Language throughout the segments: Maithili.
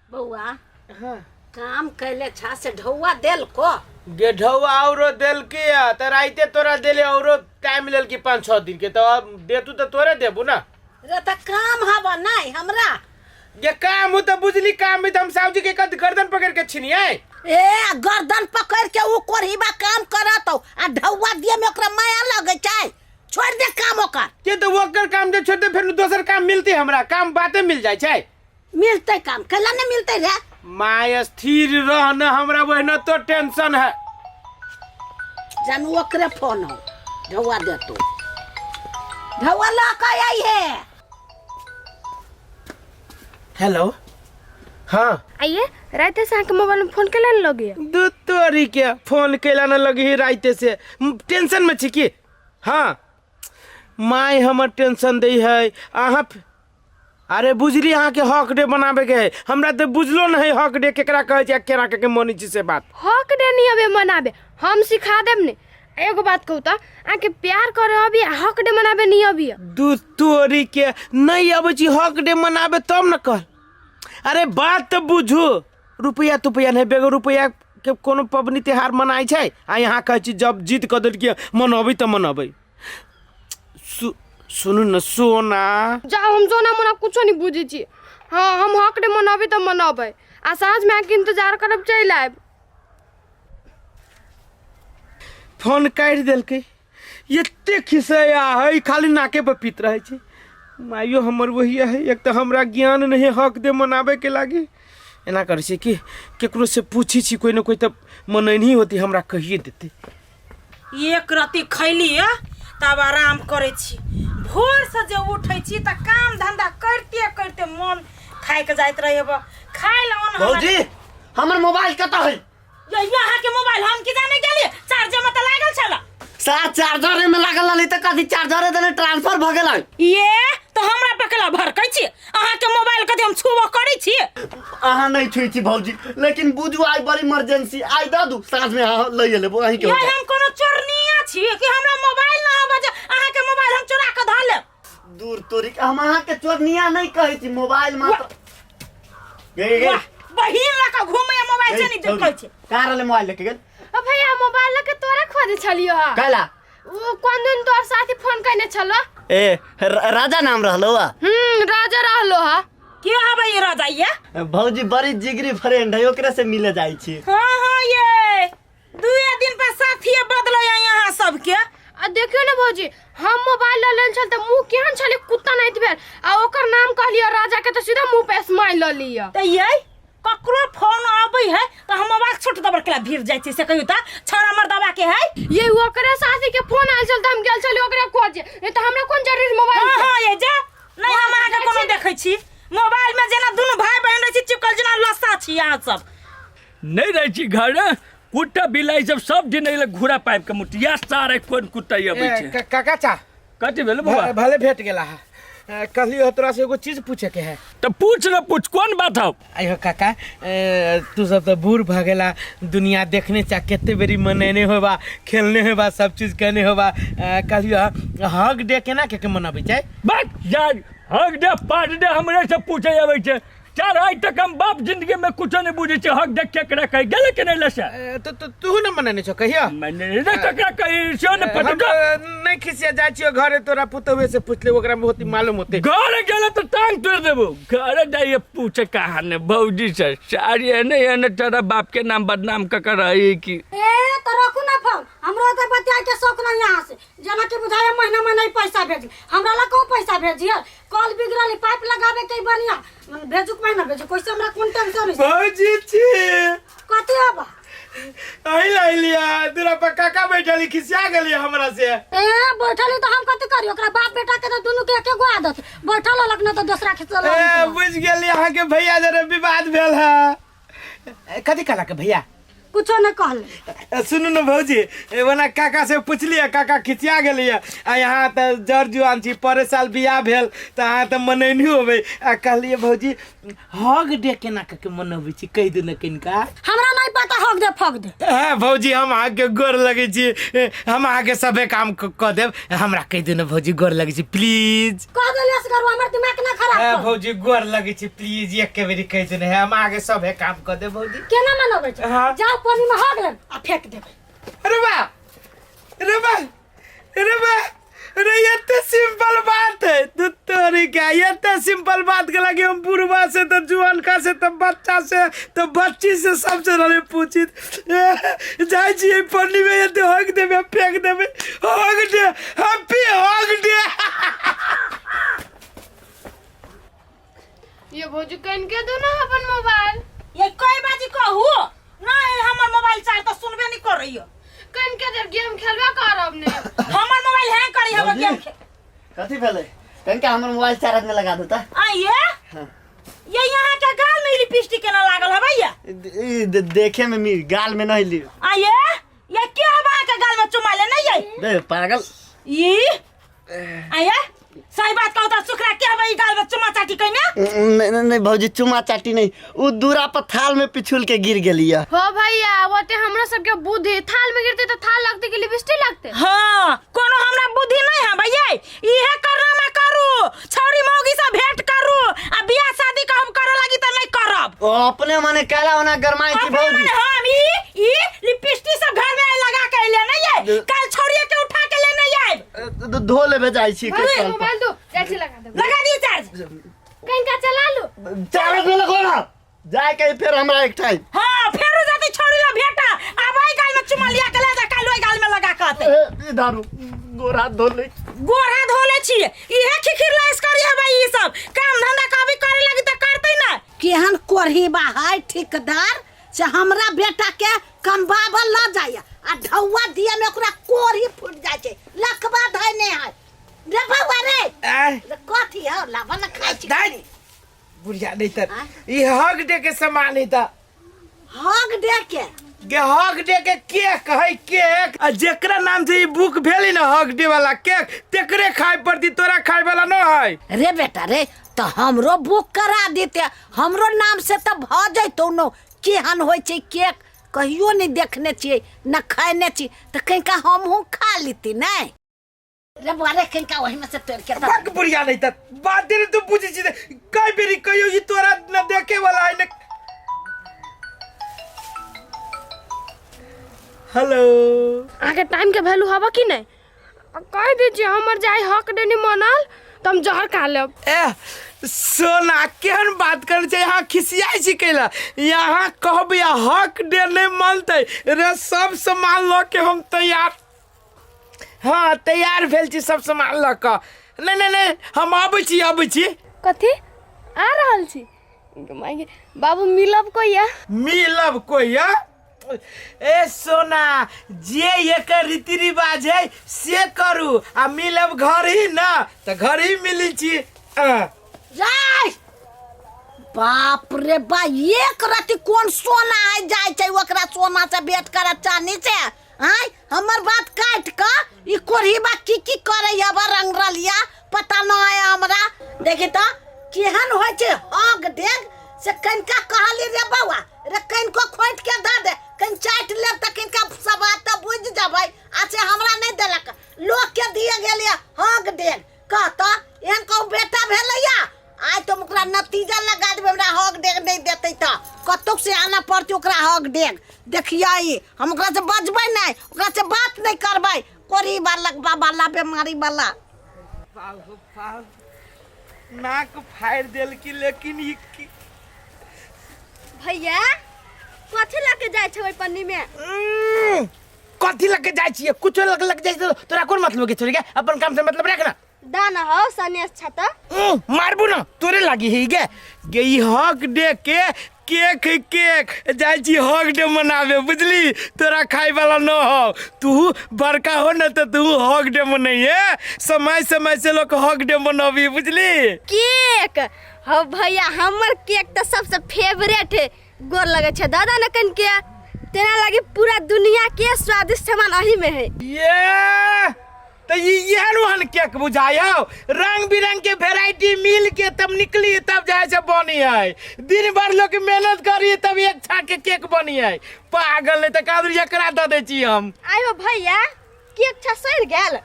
बौआ हाँ काम कैले छा से ढौआ देल को गे ढौआ औरो देलकी है त राइते तोरा देले औरो टाइम लेलकी 5-6 दिन के तो अब देतू तो तोरे देबू ना। रे त काम हवा नहीं हमरा। गे काम हो तो बुझली काम में तो हम साहु जी के कद गर्दन पकड़ के छिनिए। ए गर्दन पकड़ के उ कोरहिबा काम करत हो आ ढौआ दिए में ओकरा माया लगे छै, छोड़ दे काम ओकर। के तो ओकर काम जे छोड़ दे फिर दोसर काम मिलते हमरा, काम बाते मिल जाय छै। मिलते काम कैला नहीं मिलते रे? माय स्थिर रह न, हमरा वहना तो टेंशन है। जानू ओकरे फोन हो ढौआ दे तो ढौआ ला के आई है। हेलो हाँ आइए राते से अहाँके मोबाइल में फोन केला ने लगे? दू तोरी के फोन केला न लगी राते से, टेंशन में छी की? हाँ माय हमर टेंशन दै है। अहाँ अरे बुझली अहाँ के हक डे बनाबे के है, हमरा तो बुझलो नहीं हक डे केकरा कहै छै आ केना के मनै छै से बात। हक डे नहीं अबे मनाबे, हम सिखा देब ने। एगो बात कहू त अहाँके प्यार करे अभी आ हक डे मनाबे नहीं अभी? दू तोरी के नहीं अबै छी हक डे मनाबे तब न कह। अरे बात तो बुझू, रुपया तुपया नहीं बेगो रुपया के कोनो पबनी त्योहार मनाइ छै आ यहाँ कहै छी जब जिद कऽ देलकै मनबै तऽ मनबै। सुनू न सोना। जाओ हम सोना मोना कुछो नहीं बुझै छी। हाँ हम हक डे मनाबे तऽ मनाबे आ साँझ में अहाँके इंतजार करब चलि आयब। फोन काटि देलकै, एते खिसैया है खाली नाके पर पीत रहै छै। माइयो हमर वही है, एक तऽ हमरा ज्ञान नहीं हक दे मनाबे के लागी। एना करै छै कि केकरो से पूछी छी, कोई न कोई तऽ मनैनी होती हमरा कहिए देते। एक रत्ती खैली है तब आराम करै छी। भोर से जे उठै छी तऽ काम धंधा करिते करिते मन थाकि जाइत रहै। खाइ लए अन्न हमरा- भौजी हमर मोबाइल कतऽ है? ये अहाँ के मोबाइल हम की जाने गेलिए, चार्जर में तऽ लागल छल। सार चार्जर में लागल रहलै तऽ कथी चार्जरे देने ट्रांसफर भऽ गेलै। ये तऽ हमरा पकला भड़कै छी, अहाँ के मोबाइल कथी हम छुबो करै छी? अहाँ नहीं छुई छी भौजी, लेकिन बुझू आइ बड़ी इमरजेंसी, आइ दऽ दू साँझ में अहाँ लइए लेबो अहीं के हो ये जायत। हम कोनो चोरनिया छी कि हमरा मोबाइल ना आबे जे अहाँ के मोबाइल हम चोरा के धऽ लेब? दूर तोरी के, हम अहाँ के चोरनिया नहीं कहै छी, मोबाइल मात्र गे गे वाह, बहिन लऽ कऽ घूमे मोबाइल से नहीं देखै छै। कहाँ रहलै मोबाइल लेके गेल? अ भैया मोबाइल लऽ के तोरा खोजे छलियो हा। कैला? वो कोन दिन तोर साथी फोन कने छलो? ए राजा नाम रहलो हा। राजा रहलो हा। के हबै ई राजा ये? भौजी बड़ी जिगरी फ्रेंड है, ओकरे से मिले जाई छी। हाँ हाँ ये दुए दिन पर साथिये बदलो यहाँ सबके। आ देखियो ने भौजी हम मोबाइल ल लेल छल त मुंह केहन छले कुत्ता नहीं भेल, आ ओकर नाम कहलियो राजा के त सीधा मुंह पे स्माइल ल लियो। त ये ककरो फोन आबै है त हम मोबाइल छोट दबर के भीड़ जाइ छी से कहियो त छौड़ा मर्दवा के है। ये ओकरे साथी के फोन आयल छल त हम गेल छली ओकरा खोजे, नहीं त हमरा कोन जरूरी मोबाइल हाँ, के? हाँ, ये जा नहीं हम अहाँ के कोनो देखै छी मोबाइल में जेना दुनू भाई बहन रहै छी चिपकल जेना लस्सा छी अहाँ सब। नहीं रहै छी घर कुत्ता बिलाई सब सब दिन अइले घूरा पाइप के मुटिया सारे कोन कुत्ता अबै छै। काका चा कथी भेल बौआ? भले भेट गेला है। कहलियो तोरा से एगो चीज पूछे के है। तो पूछ न पूछ, कोन बात हौ? अयो काका, तू सब तो बूढ़ भ गेला, दुनिया देखने चा कते बेरी मनेने होबा, खेलने होबा, सब चीज करने होबा। कहलियो हक डे केना के के मनाबै छै? बस जा हक डे पाट डे हमरे से पूछे अबै छै। चार आइ तक हम बाप जिंदगी में कुछो नहीं बुझे छी, हक देख केकरा कही गेले के नहीं लसे? तो तो तू न मनेने छौ कहियो? मने रे केकरा कही से न पता। हम, नहीं खिसिया जाय छियो घरे, तोरा पुतहुए से पूछ ले, ओकरा में होती मालूम होते। घर गेले तो टांग तोड़ देबो। घरे जाइए पूछे कहा ने भौजी से सारी एने एने तेरा बाप के नाम बदनाम क कर रही की। ए तो रखू ना फोन, हमरो तो बतिया के शौक नहीं यहाँ से, जना के बुझाए महीना महीना ही पैसा भेजी, हमरा ला कौन पैसा भेजिए? कल बिगड़ल पाइप लगावे के बढ़िया भेजू के महीना भेजू, कैसे हमरा कोन टेंशन है? भौजी छी कथी हबा? अही लाइलिया दूरा पर काका बैठल खिसिया गेली हमरा से। ए बैठल तो हम कथी करी, ओकरा बाप बेटा के तो दुनू के एके गो आदत, बैठल अलग न तो दोसरा के चला। ए बुझ गेली अहाँ के भैया जरे विवाद भेल है। ए, कथी कहला के भैया? कुछो नहीं कहले। ए, सुनू न भौजी, ए, ओना काका से पुछलियै, काका खिसिया गेलियै। आ यहाँ तऽ जर जुआन छी, परे साल बियाह भेल तऽ अहाँ तऽ मनैनी होबै। आ कहलियै भौजी हग डे केना कऽ के मनबै छी, कहि दू ने कनिका। हमरा नहीं पता हक दे फक दे। हे भौजी, हम अहाँके गोर लगै छी, हम अहाँके सभे काम कऽ देब, हमरा कहि दियौ ने भौजी, गोर लगै छी, प्लीज। कह देलियै से करू, हमर दिमाग ना खराब हे कर। भौजी, गोर लगै छी, प्लीज एक बेरी कहि दियौ ने, हम अहाँके सभे काम कऽ देब भौजी। केना मनबै छै? हाँ। जाओ पानी में हक लेब आ फेंक देबै। अरे वाह, अरे वाह, अरे वाह, अरे एते सिंपल बात है तू तोरी क्या, एते सिंपल बात के लगे हम बुढ़वा से तो जुअनका से तो बच्चा से तो बच्ची से सबसे रहे पूछित जाय छी पन्नी में एते हक देबे फेंक देबे, हक दे हैप्पी हक दे। ये भौजी कन के दो ना अपन मोबाइल। ये कई बाजी कहू नहीं हमर मोबाइल चार्ज तो सुनबे नहीं करैयो। कन के देर गेम खेलबे करब ने। हमर मोबाइल हैंग करी हबो भौजी, गेम खे- कथी भेलै? कनिका हमर मोबाइल चार्ज में लगा देता। आइए। हाँ। ये यहाँ के गाल में लिपस्टिक केना लागल है भैया? ई देखे में गाल में नहीं ली। आइए, ये के हवा के गाल में चुमा ले नहीं ये? दे पागल। ई आइए, सही बात कहू त सुखरा के हवा ई गाल में चुमा चाटी कइने? नहीं नहीं नहीं भौजी, चुमा चाटी नहीं, उ दूरा पर थाल में पिछुल के गिर गेली है। हो भैया, ओते हमरा सबके बुद्धि थाल में गिरते त थाल लगते कि लिपस्टिक लगते? हाँ, कोनो हमरा बुद्धि नहीं है भैया, इहे करना मैं करू, छौरी मौगी से भेंट करू आ बियाह शादी कहब करे लागी त नहीं करब। ओ अपने मने काला होना गरमाई थी अपने भौजी। मने हम ई लिपस्टिक सब घर में लगा के अइले नहीं है, कल छौरिया के उठा के ले नहीं आइब। धो लेबे जाइ छी के भौजी, कल पर। मोबाइल दो, जाइ छी लगा देब। लगा दिए चार्ज। कनिका चला लू। चार्ज में लगो ना जाय के फिर हमरा एक टाइम। हाँ, फेरो जाती छोड़ी ला भेटा, अब आई गाल में चुमा लिया के ले जा, काल ओई गाल में लगा के आते। ए, दारू गोर हाथ धो ले। गोर हाथ धो ले छी, इहे खिखिर लाइस करी है भाई, ई सब काम धंधा कभी करे लगी त करते ना। केहन कोढ़ी बा है ठेकेदार से हमरा बेटा के कमबाबल ल जाइए आ ढौआ दिए में ओकरा कोढ़ी फूट जाइ छै, लकबा धैने है रे बौआ रे। आय। रे कथी है लाबा न खाइ छी। दाइ, बुढ़िया नहीं तर आय? ई हक दे के सामान है त। हक दे के? गे हक दे के केक है केक, आ जेकरा नाम से ई बुक भेली ना हक दे वाला केक तेकरे खाए पड़ती, तोरा खाए वाला न है। रे बेटा रे, तो हमरो बुक करा देते, हमरो नाम से तो भ जैतौ नो। केहन होइ छै केक कहियो नहीं देखने छियै न खैने छी, तऽ कनिका हमहूँ खा लीती नहि रे बौआ रे, कनिका ओहिमे से तोड़ि के दऽ। बक बुढ़िया नहीं त बात रे, तू बुझै छी कई बेरी कहियो ई तोरा न देखे वाला है न। हेलो, अहाँके टाइम के वैल्यू हबऽ कि नहि? आ कहि दै छी हमर जाय हक देनी मनल तऽ हम जहर खा लेब। ए सोना, केहन बात कर छै, यहाँ खिसियाइ छी कैला? यहाँ कहबै आ हक दे नहीं मनतै रे, सब सामान लऽ के हम तैयार, हाँ तैयार भेल छी सब सामान लऽ कऽ। नहीं नहीं नहीं, हम अबै छी, अबै छी। कथी आ रहल छी? माय बाबू, मिलब कोइया? मिलब कोइया? ए सोना, जे एकर रीति रिवाज है से करू आ मिलब घर ही ना तऽ घर ही मिली छी। जाय बाप रे बा, एक रति कोन सोना है जाय छै ओकरा सोना से भेंट करत चानी से? आय हमर बात काट क ई कोढ़ीबा की की करे अब रंग रलिया पता न है हमरा। देखी त केहन होइ छै हग डेग से कनिका कहली रे बौआ रे कनिको खोटि के दऽ दे, कनि चाटि लेब तऽ कनिका सब बात तऽ बुझि जेबै, आ से हमरा नहि देलक, लोक के दिए गेलियै हग डेग। कह तऽ एहन कहू बेटा भेलैया? आइ तऽ हम ओकरा नतीजा लगा देबै, हमरा हक डेग नहि देतै तऽ कतहु से आनऽ पड़तै ओकरा हक डेग। देखियै हम ओकरा से बजबै नहि, ओकरा से बात नहि करबै, कोरी वाला बाला बेमारी वाला। बाप हो बाप, नाक फाड़ि देलकी, लेकिन ई की भैया कथी लऽ के जाइ छै ओहि पन्नी में? कथी लग के जाइ छियै? कुछो लग लग जाइ छै, तोरा कोन मतलब के छोड़ के अपन काम से मतलब रख ना। दाना हो सनेस छता। मारबू ना तोरे लागी है गे। गे ई हक डे के केक है, केक जाइ छी हक डे मनाबे, बुझली? तोरा खाए वाला न हो, तू बड़का हो न त तू हक डे मनैहे, समय समय से लोग हक डे मनबी, बुझली? केक हो भैया, हमर केक तऽ सबसे फेवरेट है। गोर लगे छै दादा न कन के तेना लगे पूरा दुनिया के स्वादिष्ट सामान अही में है। ये तो ई एहन ओहन केक बुझायौ रंग बिरंग के वेराइटी मिल के तब निकली तब जाए से बनी है दिन भर लोग मेहनत करी तब एक छा के केक बनी है पागल नहीं तो कादर एकरा दऽ दै छी हम आयो भैया केक छा सड़ गेल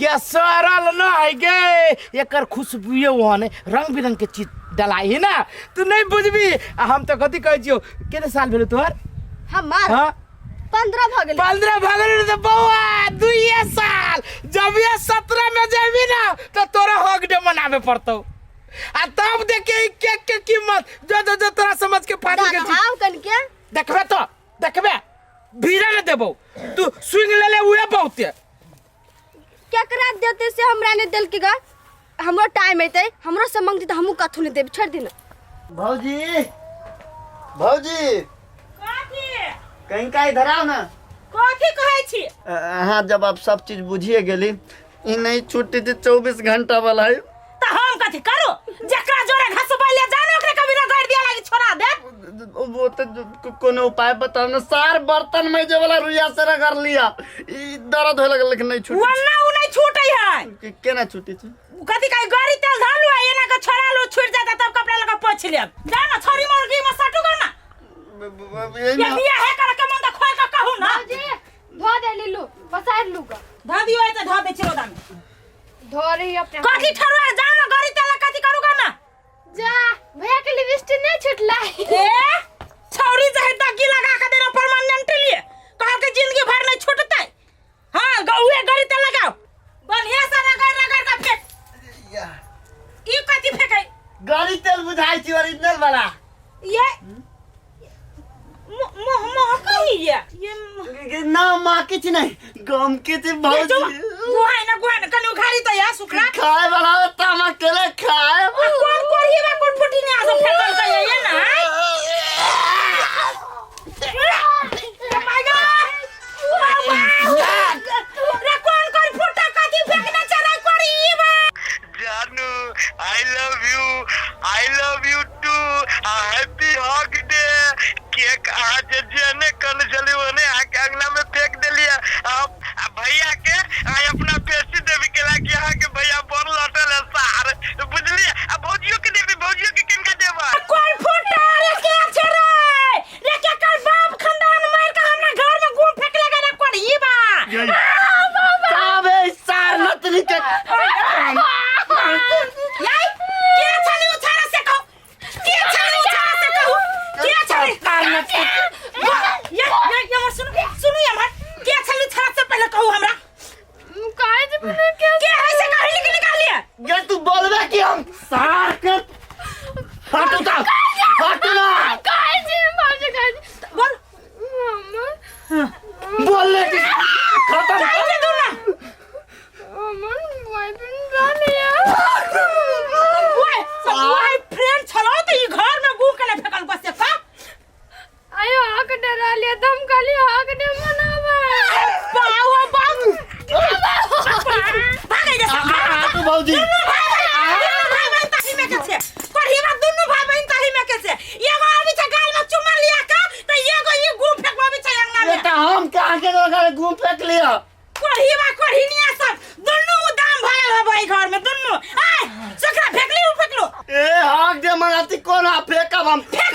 गे सड़ल न है गे एकर खुशबुए ओहन है रंग बिरंग के चीज डलाई है ना तू नहीं बुझबी आ हम तो कथी कहै छियौ कते साल भेल तोहर हमर हाँ 15 भऽ गेलै 15 भऽ गेल तऽ बौआ दुइये साल जब ये 17 में जेबी ना तो तोरा हक डे मनावे पड़तौ आ तब देखे ई केक के कीमत जो जो जो तोरा समझ के फाटल के चीज आउ कनके देखबे तो देखबे भीड़ा ने देबौ तू सुन ले ले उहे बहुते केकरा देते से हमरा ने देल के गा हमरो टाइम अइतै हमरो से मंगती तऽ हमहूँ कथू नहि देब छोड़ि दिना भौजी भौजी कथी कहीं का इधर आओ ना कथी कहै छी अहाँ जब आप सब चीज बुझिए गेली ई नहीं छुट्टी थी 24 घंटा वाला है तऽ हम कथी करू जकरा जोरे घसबै ले जानो ओकरे कभी रगड़ दिया लागी छोड़ा दे वो तो कोनो उपाय बताओ ना सार बर्तन में जे वाला रुइया से रगड़ लिया ई दर्द होए लगल लेकिन नहीं छुट्टी वन्ना उ नहीं छूटै है केना छुट्टी छै कथी कहे गरी तेल धालू आ एना के छोड़ा लो छूट जाता तब कपड़ा लगा पोछ लेब जा ना छोरी मुर्गी में सटू ना ये बिया है कर के मन त खोल के कहू ना जी धो दे लीलू पसार लू गा धो दियो त धो दे छिरो दाम धो रही अपने कथी ठरुआ जा ना गरी तेल कथी करू ना जा भैया के लिपस्टिक नहीं छुटला ए छौरी जे है दग्गी लगा के देना परमानेंट लिए कहल के जिंदगी भर नहीं छूटतै हां गौए गरी तेल लगाओ बढ़िया से रगड़ रगड़ के फेंक ई कथी फेंकै गरी तेल बुझाइ छी ओरिजिनल वाला ये मोह मोह कही ये ये ना माँ किछ नहीं गम के छी भौजी गुहाई ना गुहाई ना कनी उखाड़ी तो या सुखरा खाए वाला तामा अकेले खाए कौन कोढ़ी बा कौन फुटी ने आसो फेकल का ये ना रे कौन कौन फुटा कथी फेंकने चला कोढ़ी बा जानू I love you I love you too happy hug day cake अहाँ जे जेने कन छली ओने अहाँके अंगना में फेंक देलियै आप आ भैया के आइ अपना बेसी देबी केला कि अहाँके भैया बड़ लटल है सार बुझलियै आ भौजियो के देबी भौजियो के केनका देबै कोन फुटा रे के छै रे रे के कर बाप खानदान मार के हमरा घर में गुम फेंकले गे रे कोढ़ी बा साबे सार नतनी के याई के छली उछारा से कहू के छली उछारा से कहू के छली ये ये ये हमर सुनू सुनू ये हमर के छली उछारा से पहले कहू हमरा काहे जे बने के के है से कहली कि निकालिए ये तू बोलबे कि हम सार के हटू ता हटू ना काहे जे भौजी काहे जे बोल हमर बोलने की खत्म के दू ना हमर बॉयफ्रेंड रहले ओए ओए फ्रेंड छलो त ई घर में गु के ना फेकल बस से का आयो आके डरा लिया तो हम खाली आके डर मनावा बाओ बाओ भागे जा हटू भौजी दुनू भाई बहन ताही में के छे पढ़ीवा दुनू भाई बहन ताही में के छे एगो आबी छै गाल में चुम्मा लिया का त एगो ई गु फेकवाबी छै अंगना ये में तो हम कहाँ के घर घूम फेंक लिया कोढ़ीवा कोढ़ीनिया सब दुनू दाम भरल हबो ई घर में दुनू आय सुखरा फेकली उ फेकलो ए हक दे मनाती कोना फेंकब हम फेंक